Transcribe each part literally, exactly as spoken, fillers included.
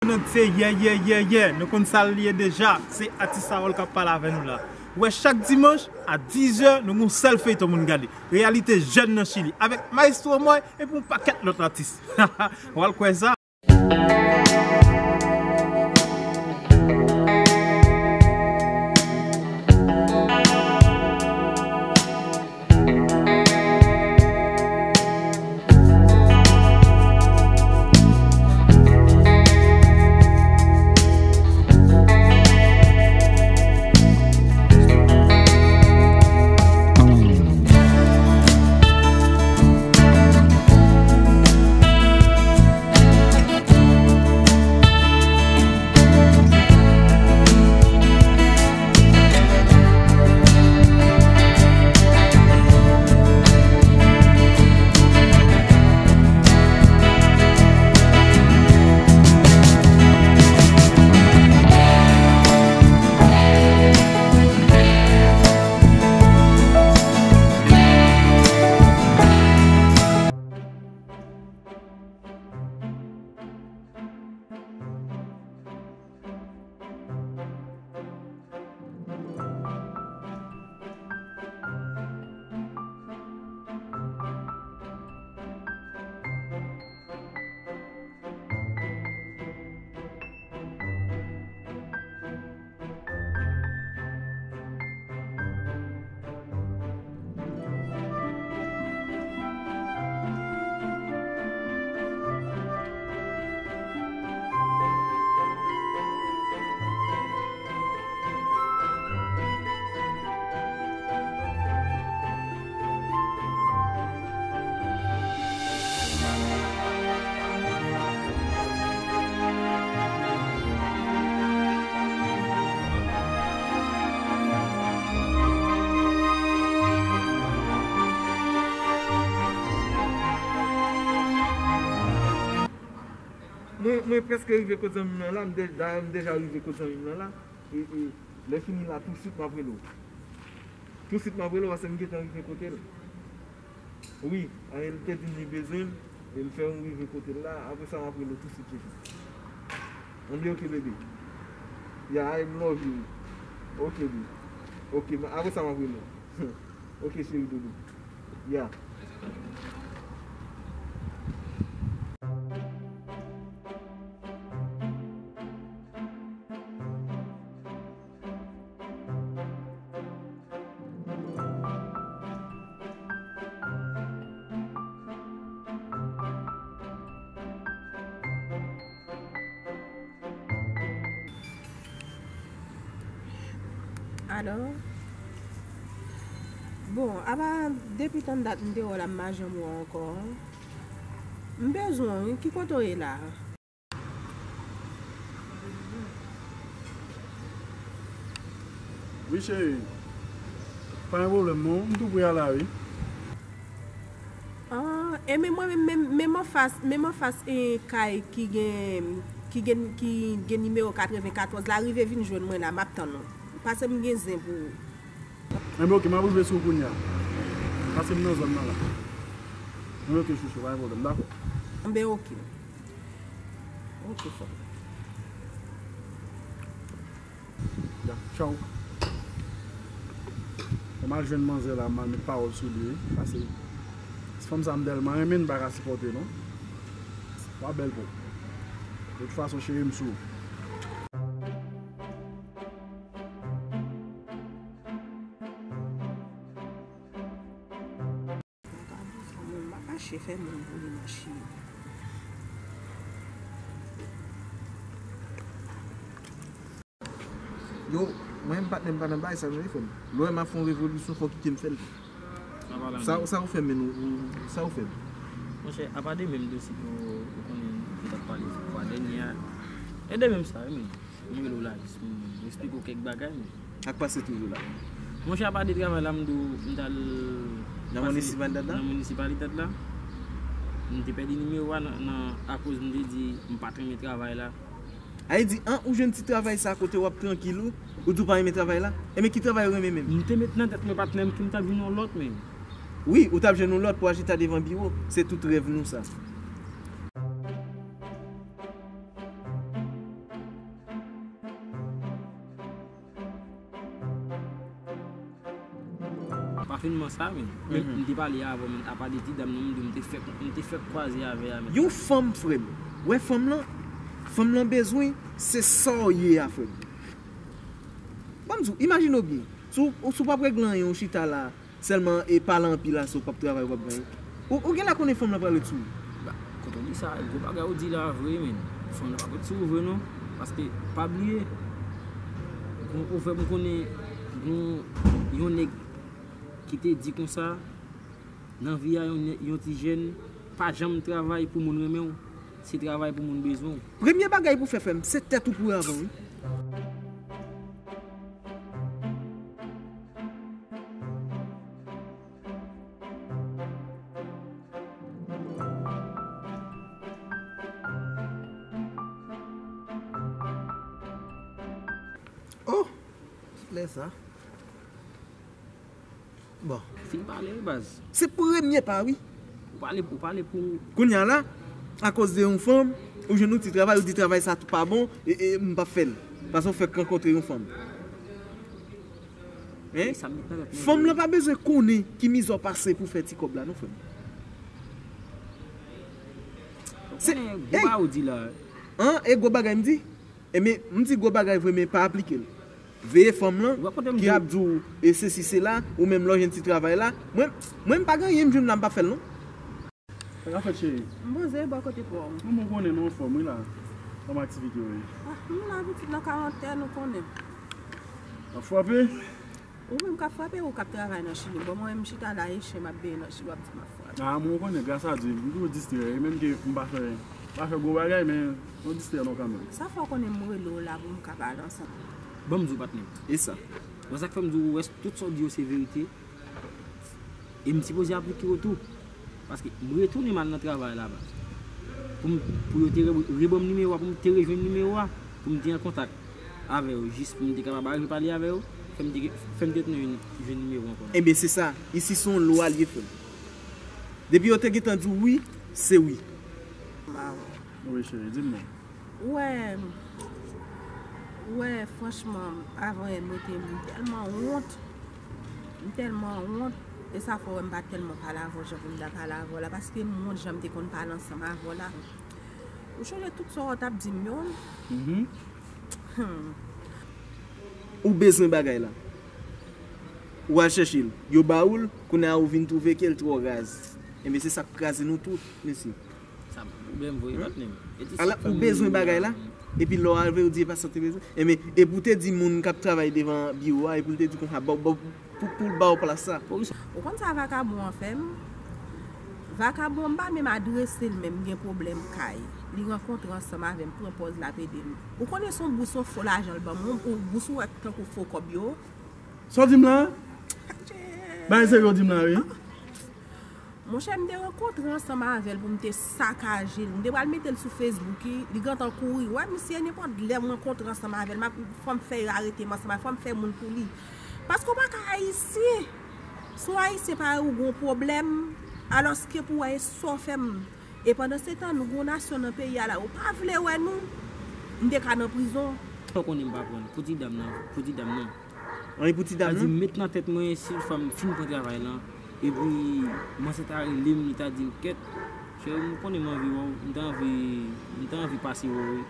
Nou se yè, yè, yè, yè. Nou konn sa l ye deja. Se atis Harold k ap pale avè nou la. Ou wè, chak dimanch, a diz è, nou gen yon sèl feyton pou n gade. Reyalite jèn nan Chili. Avèk Maestro Moy epi yon pakèt lòt atis. W al kwè sa. Mwen, mwen prèske rive kot zanmi m nan la, m de-, dayè m deja rive kot zanmi m nan la. E, e, lè fini la, tousuit m ap rele w. Tousuit m ap rele w, paske m gentan rive kote l. Wi, e, l te di m li bezwen m, e l fè m rive kote l la, apre sa m ap rele w tousuit, Fifi. Ann, ok, bebe. Yeah, I love you. Ok, baby. Ok, ma-, apre sa m ap rele w. Ok, cheri doudou. Yeah. Alò? Bon, apa depi tann dat m te wè w la, m pa janm wè w ankò. M bezwen w, wi. Ki kote w ye la? Wi, cheri. Pa gen pwoblèm, non. M tou pre a la, wi. Ah, e men mwen menm, menm, menm anfas, menm anfas, e, kay ki gen, ki gen, ki gen nimewo katrevenkatòz la, rive vin jwenn mwen la, m ap tann ou. Pase m gen zen pou ou. Enben, ok, m ap rive sou ou kounye a. Pase m nan zòn nan la. Enben, ok, chouchou, pa gen pwoblèm, dakò. Enben, ok. Ok, frè m. Ya, tchaw. Fò m al jwenn manzè la, m al met pawòl sou li, wi. Paske fanm sa m tèlman renmen, m pa ka sipòte, non. W ap bèl pou. De tout fason, cheri, m sou ou. Gade sa, mwen m pa kache fè moun voye mache. Yo, mwen menm patnè m pa nan bagay sa non, frè m. Lè w wè m ap fè yon revolisyon, fò w kite m fè l. Sa, sa ou fè menm, ou, ou, sa ou fè m? Monchè, apa de menm dosye ke w konnen nou t ap pale fwa dènye a. E de menm sa, wi, men. M rele w la jis pou m esplike w kèk bagay, men. Sa k pase toujou la? Monchè, apa de travay la, m di w, m t al nan pase monisipalite la. Nan monisipalite la. M te pèdi nimewo a nan, nan, akoz m te di m pa t renmen travay la. A, e di, an, ou jwenn ti travay sa kote w ap trankil ou, ou di w pa renmen travay la? Enben ki travay ou renmen menm? M te met nan tèt mwen patnè m ke m t ap jwenn yon lòt, men. Wi, ou t ap jwenn yon lòt pou ajita devan biwo. Se tout rèv nou sa. Pa fin man sa, men. Men m te pale avè w, men apa de ti dam nan, m di w m te fèk, m te fèk kwaze avè a, men. Yon fanm, frè m. Wè fanm lan, fanm lan bezwen, se sa w ye a, frè m. Ban m di w, imajine w byen. Si w, si w p ap regle anyen, ou chita la, sèlman e pale anpil ase w p ap travay, ou p ap gen anyen. Ou, ou genlè konnen fanm lan pral ret sou ou. Ba, kote w di sa, gwo bagay ou di la vre, men. Fanm lan p ap ret sou ou vre, non. Paske, pa bliye, gon pwovèb m konnen, gon yon nèg ki te di konsa, nan vi a, yon, yon ti jèn, pa janm travay pou moun renmen w, se travay pou moun bezwen w. Premye bagay pou fè, frè m, se tèt ou pou wè avan, wi. Oh! Kilè sa? Bon. Fin pale, baz. Se premye pa, wi. Ou pale, ou pale pou. Kounye a la, akoz de yon fanm, ou jwenn yon ti travay, ou di travay sa tou pa bon, e, e m p ap fè l. Paske w fèk rankontre yon fanm. Hein? Fanm lan pa bezwen konnen ki mizè w pase pou fè ti kòb la, non, frè m. Se, gwo bagay ou di la. An, e gwo bagay m di? Ebyen, m di gwo bagay vre, men pa aplike l. Veye fanm lan, ki ap di w, e sesi, sela, ou menm lè w jwenn ti travay la. Mwen, mwen, m pa gen anyen m jwenn la, m p ap fè l, non. Sa ka fèt, cheri? M poze bò kote pa w. Mwen, mwen konnen nou anfòm, wi, la. Kòman aktivite yo ye? Ah, m la, pitit nan karantèn, ou konnen. Ap frape? Ou menm k ap frape, ou k ap travay nan Chili. Bon, mwen, m chita la, e chen m ap beye nan Chili, w ap di m ap frape. Ah, mwen konnen, gras a Dye, m toujou distrè. E menm ke m pa fè, pa fè gwo bagay, men nou distrè nou kanmenm. Sa fè w konnen m rele w la pou m ka pale ansanm. Ban m di w, patnè. E sa? Bon, sa k fè m di w, wè, tout sa w di yo se verite. E m sipoze aplike yo tou. Paske m retounen m al nan travay la, baz. Pou m, pou yo te re-, reban m nimewo a, pou m te rejwenn nimewo a, pou m te an kontak avè yo, jis pou m te kapab arive pale avè yo, fè m te, fè m te tounen jwenn, jwenn nimewo ankò. Ebyen, se sa. Isi se yon lwa l ye, frè m. Depi yo te gentan di w wi, se wi. Wi, cheri, di m non. Ou wè, ou wè, franchman, avan yè m rete, m tèlman wont. M tèlman wont. E sa fè w wè m pa tèlman pale avè w jan pou m ta pale avè w la, paske m wont jan m te konn pale ansanm avè w la. Ou chonje tout sa w t ap di m yo? Mhm. Hmm. Ou bezwen bagay la. Ou al chèche l. Yo ba ou l, kounye a ou vin twouve ke l twò raz. Ebyen, se sa k kraze nou tout, mesye. Sa pwoblèm vre, patnè m. E ti ala, sa k fè ou m bezwen bagay la, epi lè w al vre, ou di e pa sa w te bezwen. Ebyen, epi w te di moun k ap travay devan biwo a, epi l te di konsa, ba w, ba w, pou, pou l ba w plas sa. Ou konn sa vakabon an fè m? Vakabon an m pa menm adrese l menm, m gen pwoblèm kay. Li rankontre ansanm avè m, pran pòz l ap ede m. Ou konnen se yon bous, yon fo lajan l ban m, yon bous ou wè tankou fo kòb yo. Sa w di m la? Bagay serye w di m la, wi. Monchè, m te rankontre ansanm avè l pou m te sakaje l. M te pral mete l sou Facebook, li, li gentan kouri. Wè, misye, nenpòt lè m rankontre ansanm avè l, m ap, fò m fè yo arete m ansanm avè l, fò m fè moun pou li. Paske w pa ka ayisyen. Si w ayisyen parèy ou gen yon pwoblèm, alòske pou w wè e sa w fè m. E pandansetan, nou gen yon nasyon nan peyi a la, yo pa vle wè nou. M te ka nan prizon. Ou konnen m pa pran pou ti dam nan, pou ti dam nan. Anyen pou ti dam nan? Sa di, m met nan tèt mwen, si fanm fin pran travay lan, epi m ansent a rele m, li ta di m, kèt, cheri, m konnen m anvi wè w, m ta anvi, m ta anvi pase wè w, wi.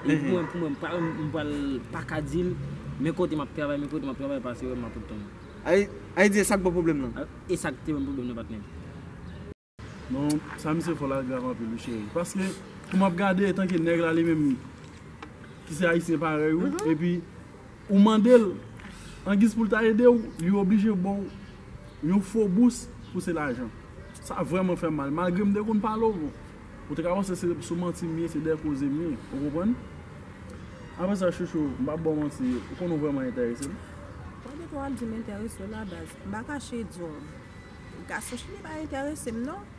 E pou mwen, pou mwen, m pa, m pral pa ka di l, men kote m ap travay, men kote m ap travay, pase wè m, m ap ret tann ou. Ay, ay di, e sa k ba w pwoblèm lan? E sa k te ban m pwoblèm nan, patnè m. Non, sa misye fè w la grav anpil, wi, cheri. Paske, pou m ap gade, etanke nèg la li menm, ki se ayisyen parèy ou, epi ou mande l, angiz pou l ta ede w, li oblije ba w yon fo bous pou se lajan. Sa vrèman fè m mal. Malgre m te konn pale w, bon, ou te ka panse se sou manti m ye, se dèyè koze m ye, ou konprann? Apre sa, chouchou, m p ap ba w manti, ou konn ou vrèman enterese m. Mwen te konn ap di m enterese w la, baz. M pa kache di w. Gason Chili pa enterese m, non.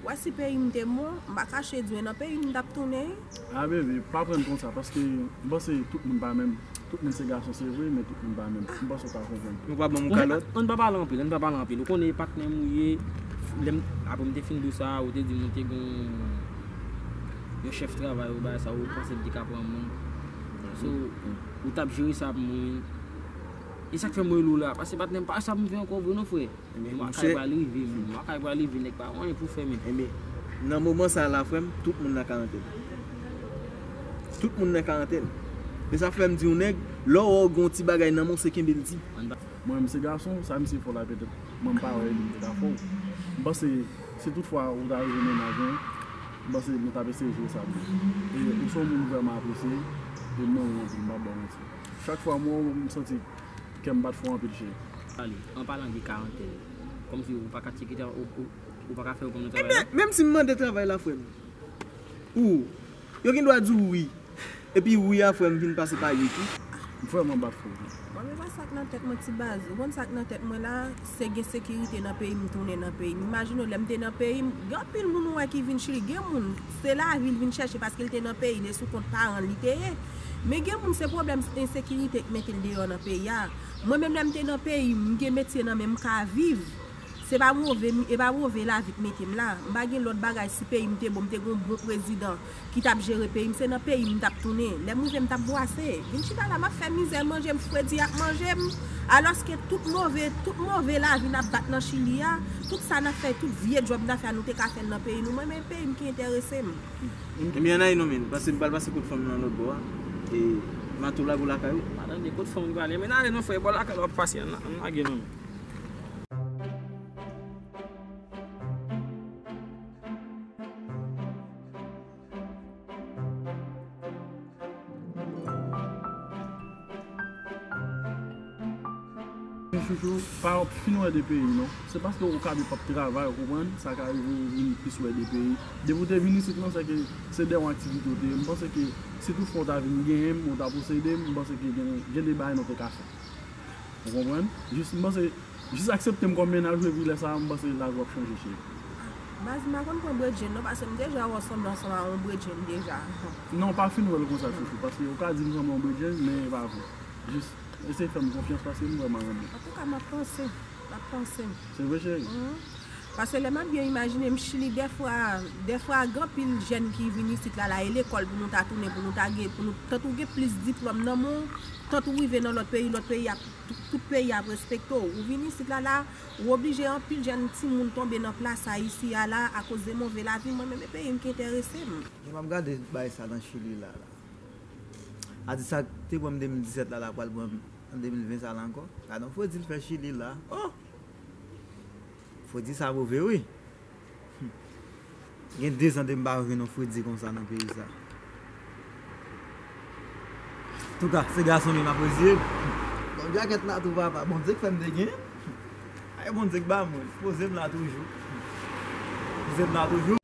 Wè si peyi m te bon, m pa kache di w, e nan peyi m m t ap tounen. A, bebe, pa pran l konsa, paske m panse tout moun pa menm. Tout moun se gason, se vre, men tout moun pa menm. M panse w pa konprann. Nou pa ban m yon kalòt? Ann pa pale anpil, ann pa pale anpil. Ou konnen patnè m ou ye, lè m, apre m te fin di w sa, ou te di m ou te gen yon chèf travay ou bagay sa, ou panse l te ka pran moun. So, ou t ap jere sa pou mwen. E sa k fè m rele w la, paske patnè m pa sa pou m fè ankò vre non, frè. Ebyen, mwa kay pral rive, men mwa kay pral rive, nèg pa gen anyen pou fè, men. Ebyen, nan moman sa la, frè m, tout moun nan karantèn. Tout moun nan karantèn. E sa fè m di yon nèg, lè w wè w gen yon ti bagay nan men w, se kenbe l di. Mwen menm se gason, sa misye fè w la petèt mwen m pa wè li te ka fè w. M panse si tout fwa ou ta rive mennaj mwen, m panse nou t ap eseye jwe sa byen. E ou se yon moun m vrèman apresye, e m renmen w anpil, m p ap ba w manti. Chak fwa m wè w, m santi kè m bat fò anpil cheri. Pale, an palan de karantèn, kòmsi ou pa ka tcheke, ou, ou, ou pa ka fè yo konn travay la? Ebyen, menm si m mande travay la, frè m, ou, yo gen dwa di w wi. Epi wi a, frè m, vin pase pa ye tou. M vrèman bat fò wi. Bon, men pa sa k nan tèt mwen, ti baz. Ou konn sa k nan tèt mwen la, se gen sekirite nan peyi m, m tounen nan peyi m. Imajine w, lè m te nan peyi m, gen anpil moun ou wè ki vin Chili. Gen moun, se lavi l vin chèche paske l te nan peyi l, e sou kont paran l li te ye. Men gen moun, se pwoblèm ensekirite k mete l deyò nan peyi a. Mwen menm, lè m te nan peyi m, m gen metye nan men m, m ka viv. Se pa move, e pa move lavi k mete m la. M pa gen lòt bagay, si peyi m te bon, m te gen yon bon prezidan ki t ap jere peyi m, se nan peyi m m t ap tounen. Lè m rive, m t ap bwase. Vin chita la, m ap fè mizè, manje m, fredi ap manje m. Alòske tout move, tout move lavi n ap bat nan Chili a, tout sa n ap fè, tout vye djòb n ap fè a, nou te ka fè l nan peyi nou. Mwen menm, peyi m ki enterese m. Ebyen, ann ale non, men, paske m pral pase kot fanm nan lòt bò a. E, m a tou lage w lakay ou. Pa tande kot fanm ki pale. Men n ale non, frè, bò lakay la w ap pase, ann, ann lage non, men. Chouchou, pa fin wè de peyi, non. Se paske ou ka di p ap travay, ou konprann, sa ka rive ou vin plis wè de peyi. Depi ou te vin isit, non, se ke se de yon aktivite ou te ye. M panse ke si tout fwa ou ta vin genyen m, ou ta posede m, m panse ke gen, gen de bagay nou te ka fè. Ou konprann? Jis, m panse, jis aksepte m kòm mennaj ou, epi lè sa a, m panse lavi w ap chanje, cheri. Baz, m pa konn pran bredjenn non, paske m deja wè w sanble ansanm a yon bredjenn deja. Non, w pa fin wè l konsa, chouchou, paske ou ka di m sanble yon bredjenn, men e pa vre. Jis eseye fè m konfyans, paske m vrèman renmen w. Antouka, m ap panse, m ap panse. Se vre, cheri? Mhm. Paske lè m ap byen imajine m Chili, dèfwa, dèfwa gen anpil jèn ki vin isit la, la, e lekòl pou nou ta tounen, pou nou ta gen, pou nou, tank ou gen plis diplòm nan men w, tank ou rive nan lòt peyi, lòt peyi ap, tout, tout peyi ap respekte w. Ou vin isit la, la, ou oblije anpil jèn timoun tonbe nan plas sa isi a la, akoz de move lavi, mwen menm e peyi m ki enterese m. Jan m ap gade bagay sa nan Chili la, la. Ati sa k te pran m de mil disèt la, la, pral pran m an de mil ven sa la ankò. Gade yon fredi l fè Chili la. Oh! Fredi sa move wi. Hmm. Gen dezan de m pa jwenn yon fredi konsa nan peyi sa. Antouka, se gason li m apresye. Bon, djakèt la tou papa, Bondye k fè m te gen. Ay, Bondye k ba mwen. Poze m la toujou. Poze m la toujou.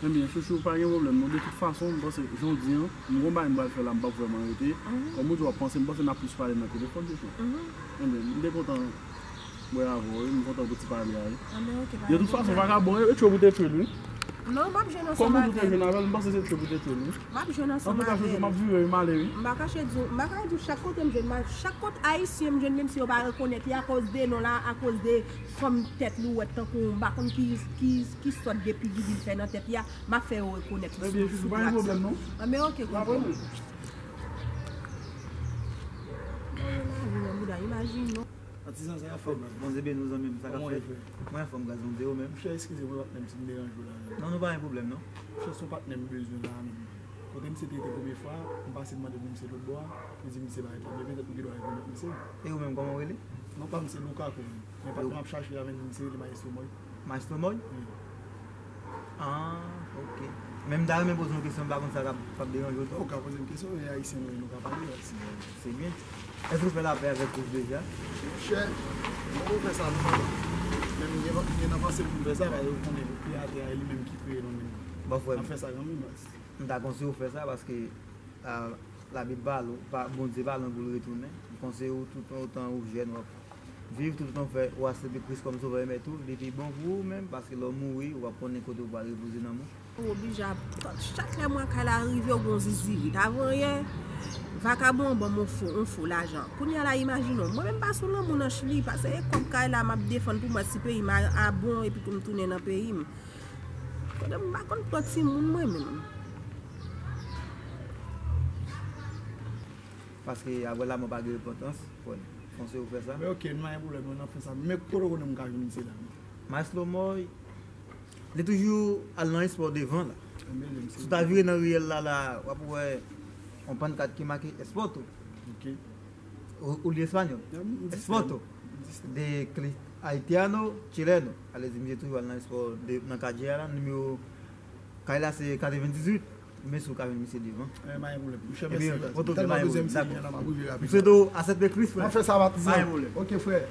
Ebyen, chouchou, pa gen pwoblèm non. De tout fason, m panse, jan w di an, m gon bagay m pral fè la, m p ap vrèman rete. Mhm. Kòm ou di w ap panse, m panse n ap plis pale nan telefòn, chouchou. Mhm. Ebyen, m te kontan wè avè w, wi, m kontan pou ti pale a, wi. Ah, men ok, pa gen pwoblèm. De tout fason, vagabon, e tchwe pou te tchwe l, wi. Non, m ap jwenn ansanm avè l. Kòm ou di w te jwenn avè l, m panse se tchwe pou te tchwe l, wi. M ap jwenn ansanm avè l. Antouka, chouchou, m ap vire, wi, m ale, wi. M pa kache di w, m pa kache di w, chak kote m jwenn, m al, chak kote Ayisyen m jwenn, menm si yo pa rekonèt li akoz de non la, akoz de fanm tèt louwèt tankou w, m pa konn ki, ki, ki sòt de pigidi l fè nan tèt li a, m ap fè yo rekonèt li sou, sou plat sa. Ebyen, chouchou, pa gen pwoblèm, non. Ah, men ok, kontan. Mwen la, mwen nan bouda, imajine non. Atizan, sa k ap fèt? Bondye beni w, zanmi m, sa k ap fèt? Kòman w ye, frè? Mwen anfòm, gras Bondye, ou menm? Monchè, eskize mwen, patnè m, si m deranje w la menm. Non, non, pa gen pwoblèm, non. Monchè, se yon patnè m bezwen la menm. Kote misye te rete premye fwa a, m pase m mande pou misye lòt bò a, li di misye pa rete. Men petèt ou gen dwa rekonèt misye. E ou menm, kòman w rele? Non pa m se Lukaku menm. Men patnè m ap chache a menm, misye rele Maestro Moy. Maestro Moy? Wi. Ah, ok. Men m ta renmen poze yon kesyon, m pa konn sa k ap, k ap deranje w twòp. Ou ka poze m kesyon, e Ayisyen nou ye, nou ka pale, Ayisyen. Se byen. Èske w fè lapè avèk Kris deja? Monchè, m poko fè sa non. Men m gen, m gen nan panse pou m fè sa, paske ou konnen, Kreyatè a, e li menm ki kreye nou menm. Bon, frè m, n ap fè sa kanmenm, baz. M ta konseye w fè sa, paske, ah, Labib pale w, pa, Bondye pale w pou l retounen. M konseye w, tout otan ou jèn, w ap Viv toutan fè ou aksepte Kris kòm Sovè e Mèt ou, li pi bon pou ou menm, paske lè w mouri, ou p ap konnen kote ou pral repoze nanm ou. Ou oblije ap tann. Chak lè mwen kay la rive, ou gon zizirit. Avan yè, vakabon an ban m yon fo, yon fo lajan. Kounye a la, imajine w, mwen menm pa sou lanmou nan Chili, paske e kòb kay la m ap defann pou mwen si peyi m a, a bon epi pou m tounen nan peyi m. Kote m pa konn pran timoun mwen menm. Paske avè lanmò pa gen repantans, frè m. Fòse ou fè sa. Men oke, nou pa gen pwoblèm, nou nan fè sa. Men kote w konnen m ka jwenn misye la? Maestro Moy, li toujou al nan espò devan la. Ebyen, si w ta vire nan riyèl la, la, w ap wè yon pannkat ki make Espoto. Ok. Ou, ou li espanyòl? Espoto. De cli-, haitiano, chileno. Ale di misye toujou al nan espò de, nan katye a la, nimewo kay la se katrevendizuit. Men si w ka jwenn misye devan. Eh, pa gen pwoblèm. Monchè, mèsi, baz. Ebyen, foto, m tèlman pa gen pwoblèm, bezwen misye, dakò. Jan m ap rive rapidman. M swete w aksepte Kris, frè. Mwen fè sa, patizan. Pa gen pwoblèm. Oke, frè.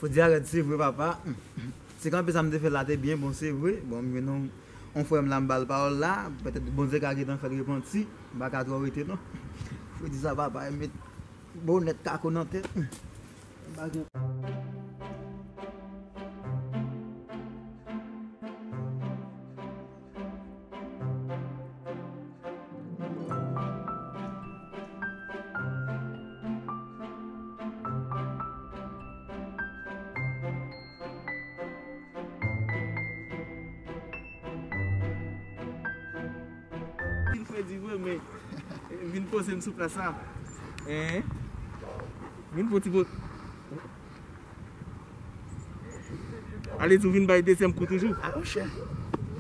Fò di arèt, se vre, papa. Se kanpe sa m te fè la te byen bon, se vre. Bon, m jwenn yon, yon frè m la, m ba l pawòl la. Petèt Bondye ka gentan fè l repanti. M pa ka twò rete, non. Fò di sa, papa, e met bonèt kako nan tèt. M pa gen Pil fredi vre, men vin poze m sou plas la. Hein? Vin fè ti po-, ale di w vin bay dezyèm kou toujou. Ah, monchè.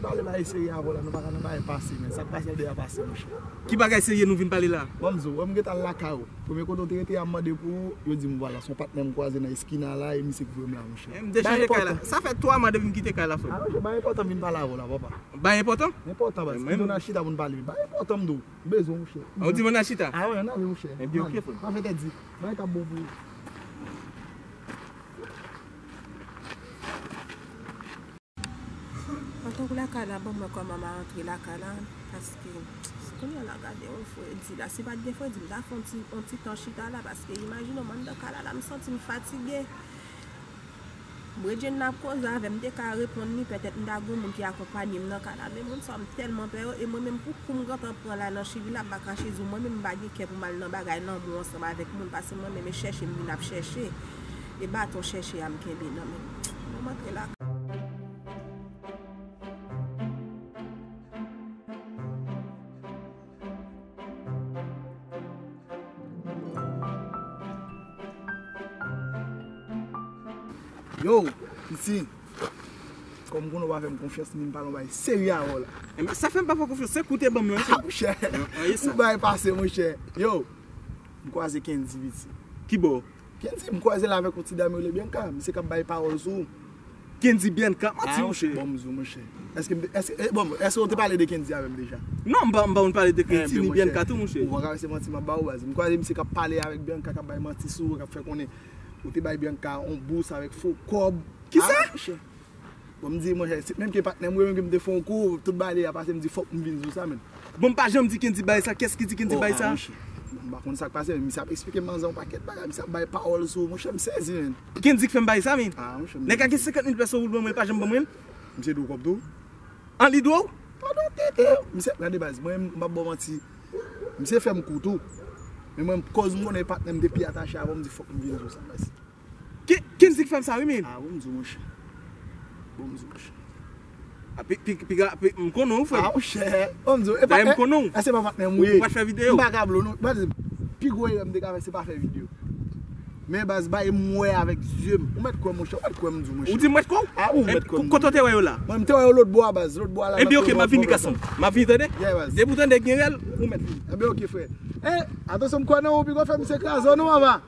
Nou pale bagay serye avè w la, nou pa ka nan bagay pase, men sa k pase deja pase, monchè. Ki bagay serye nou vin pale la? Bon, m di w, wè m gentan al lakay ou. Premye kote w te rete a, m mande pou ou, yo di m vwala, se yon patnè m kwaze nan eskina la, e misye ki voye m la, monchè. M te chanje kay la. Sa fè twa mwa depi m kite kay la, frè. Ah, monchè, bagay enpòtan m vin pale avè w la, papa. Bagay enpòtan? Enpòtan, baz. Kite w nan chita pou n pale. Bagay enpòtan, m di w. M bezwen w, monchè. Ah, ou di m ann al chita? Ah, wi, ann ale, monchè. Ebyen, oke, frè. Pa fè tèt di. Bagay k ap bon pou ou. Antankou lakay la, ban mwen kòman m a antre lakay la, paske kounye a la, gade yon fredi la. Si pa t gen fredi, m ta fè yon ti, yon ti tan chita la, paske imajine w, m anndan kay la, la, m santi m fatige. Bredjenn nan ap koze avè m, m te ka reponn li, petèt m ta gen moun ki akonpanye m nan kay la, men moun sa yo m tèlman pè yo, e mwen menm pou kou m gentan pran la nan Chili la, m pa kache di w, mwen menm m pa gen kè pou m al nan bagay lanmou ansanm avèk moun, paske mwen menm e chèche m vin ap chèche, e baton chèche a m kenbe nan men m. Bon, m antre lakay. Yo, piti, kòm konnen w pa fè m konfyans, m vin pale yon bagay serye avè w la. Enben, sa fè m pa fè w konfyans, se kou te ban m lan, se. Ah, monchè. An, an, e sa. Ou bay pase, monchè. Yo, m kwaze Kendy, piti. Ki bò? Kendy, m kwaze l avèk yon ti dam yo rele Bianca, misye k ap bay pawòl sou ou. Kendy Bianca, manti, monchè. Bon, m di w, monchè. Èske, èske, eh, bon, èske w te pale de Kendy avè m deja? Non, m pa, m pa konn pale de Kendy ni Bianca tou, monchè. Ou pa ka wè se manti m ap ba ou, baz. M kwaze misye k ap pale avèk Bianca, k ap bay manti sou ou, k ap fè konnen ou te bay Bianca yon bous avèk fo kòb. Kisa? Ah, monchè. Bon, m di, monchè, se menm ke patnè m, wi, menm ke m te fè yon kou, tout bagay deja pase, m di, fòk m vin di w sa, menm. Bon, m pa janm di Kendy bay sa. Kiyès ki di Kendy bay sa? Oh, ah, monchè. M pa konn sa k pase, men misye ap eksplike manzè yon pakèt bagay. Misye ap bay pawòl sou ou, monchè, m sezi, menm. Kendy k fè m bay sa, menm? Ah, monchè, m... Nèg la gen senkant mil peso pou l ban mwen, li pa janm ban mwen l. Misye dwe w kòb tou? An, li dwe w? Padon, tete. Misye, gade baz, mwen, m p ap ba w manti. Misye fè m kou tou. Men mwen, kòz m konnen e patnè m te pi atache avè w, m di, fòk m vin di w sa, baz. Ki, Kendy k fè m sa, wi, men. Ah, bon, m di w, monchè. Bon, m di w, monchè. Ah, pi, pi, pi, pi, m konnen w, frè. Ah, monchè. Bon, m di w, e pa, m konnen w. E, e, se pa patnè m, wi. Ou pa t fè videyo. M pa ka blo, non. Baz, pi gwo erè m te ka fè, se pa fè videyo. Men, baz, bay m wè avèk zye m. Ou mèt kwè, monchè. Ou mèt kwè, m di w, monchè. Ou di m mèt kwè w? Ah, ou mèt kwè, m di w. Kote w te wè yo la? Mwen, m te wè yo lòt bò a, baz. Lòt bò a la. Ebyen, oke, m ap vini, gason m. M ap vini, tande? Yeah, baz. Depi w tande gen rèl, ou mèt vini. Ebyen, oke, frè. Eh, atansyon, m kwè nan ou, pi gwo fè misye kraze w, non, papa.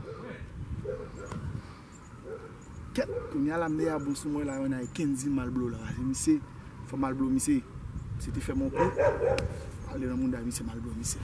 Kèt, kounye a la m deja bon sou mwen la, yon nèg Kendy m al blo la. Se misye, fò m al blo misye. Misye te fè m yon kou. Ale nan mouda misye, m al blo misye.